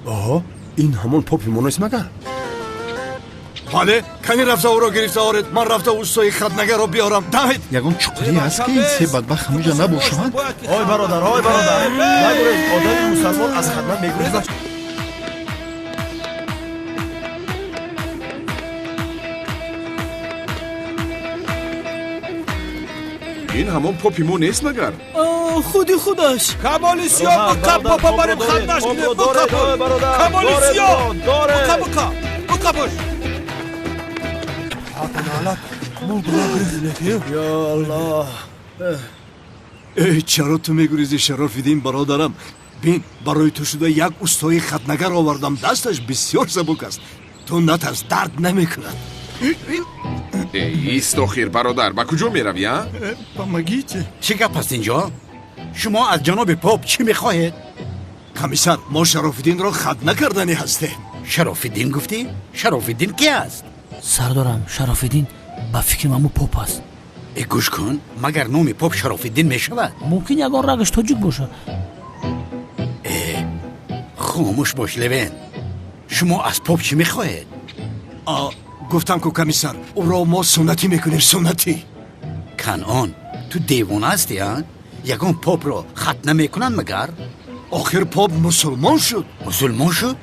Оҳо, ин ҳамон попи мо нест магар? Бале, кани рафта ӯро гирифта оред, ман рафта устои хатнагарро биёрам. Давид! Ягон чуқурӣ ҳаст, ки ин се бадбахт ҳамуҷа набошанд? Ой бародар, ой бародар, нагурез, одами мусалмон аз хатна мегурезад. Ин ҳамон попи мо нест магар? Худи худаш. Камоли сиёҳ, буқаб, папа, барем хатнаш кунем, буқаб, камоли сиёҳ, буқа, буқа, буқабош. Ё Аллоҳ! Э, чаро ту мегурезӣ, Шарофиддин бародарам? Бин, барои ту шуда як устои хатнагар овардам, дасташ бисёр сабук аст. Ту натарс, дард намекунад. Э, ист охир, бародар, ба куҷо меравӣ, а? Помогите! Чӣ гап аст инҷо? Шумо аз ҷаноби поп чӣ мехоҳед? Комиссар, мо Шарофиддинро хатна карданӣ ҳастем. Шарофиддин гуфтӣ? Шарофиддин ки аст? Сардорам, Шарофиддин ба фикри мамо поп аст. Э, гӯш кун, магар номи поп Шарофиддин мешавад? Мумкин ягон рагаш тоҷик бошад. Э, хомӯш бош, Левен. Шумо аз поп чӣ мехоҳед? Гуфтам ку, комиссар, ӯро мо суннатӣ мекунем, суннатӣ. Канъон, ту девона ҳастӣ, а? Ягон попро хатна мекунанд магар? Охир поп мусулмон шуд. Мусулмон шуд?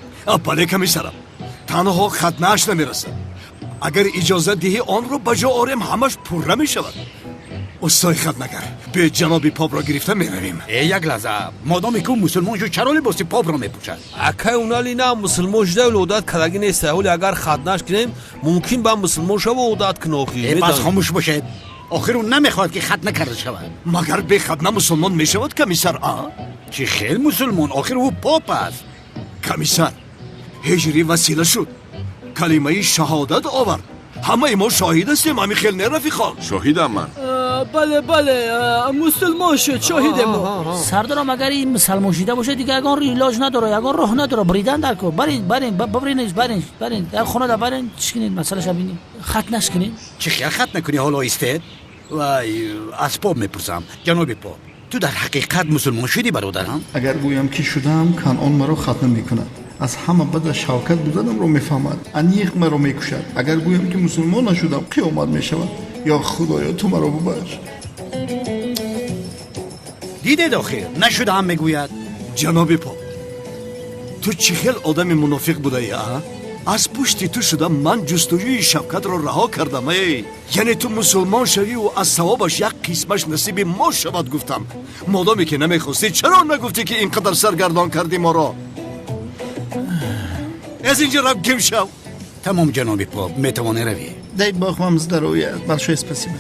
Бале, комиссарам, танҳо хатнааш намерасад. Агар иҷозат диҳӣ, онро ба ҷо орем, ҳамаш пурра мешавад. Устои хатнагар, бе ҷаноби попро гирифта меравем. Э, як лаҳза, модоме ки ӯ мусулмон шуд, чаро либоси попро мепӯшад? Акай, унали на мусулмон шуда, одат кардагӣ нест. Ҳоли агар хатнаш кунем, мумкин ба мусулмон шава, одат кун охир. Э, бас, хомӯш бошед. Охир ӯ намехоҳад, ки хатна карда шавад. Магар бехатна мусулмон мешавад, комиссар, а? Чӣ хел мусулмон? Охир ӯ поп аст. Комиссар, ҳиҷрӣ васила шуд, калимаи шаҳодат овард, ҳамаи мо шоҳид ҳастем. Ҳамин хел не, рафиқон? Шоҳидам ман. Бале, бале, мусулмон шуд, шоҳидем мо. Сардорам, агар ин мусалмон шида бошад, дигар ягон илоҷ надорад, ягон роҳ надорад. Бридан дар кор, барин, барин, бибринеш, барин, барин, як хонада барин, чӣ кунед, масъалаша бинед, хатнаш кунед. Чӣ хел хатна кунӣ? Ҳоло истед, вай, аз поп мепурсам. Ҷаноби поп, ту дар ҳақиқат мусулмон шудӣ, бародарам? Агар гӯям, ки шудаам, Канъон маро хатна мекунад. Аз ҳама бада Шавкат буданамро мефаҳмад, аниқ маро мекушад. Агар гӯям, ки мусулмон нашудам, қиёмат мешавад. Ё Худоё, ту маро бубахш. Дидед, охир нашудаам мегӯяд. Ҷаноби поп, ту чӣ хел одами мунофиқ будаӣ, а? Аз пушти ту шуда ман ҷустуҷӯи Шавкатро раҳо кардам. Эй, яъне ту мусулмон шавиву аз савобаш як қисмаш насиби мо шавад, гуфтам. Модоме ки намехостӣ, чаро нагуфтӣ, ки ин қадар саргардон кардӣ моро? Аз инҷа рав, гим шав. Тамом, ҷаноби поп, метавонӣ равӣ. Дай бог вам здоровья, большое спасибо.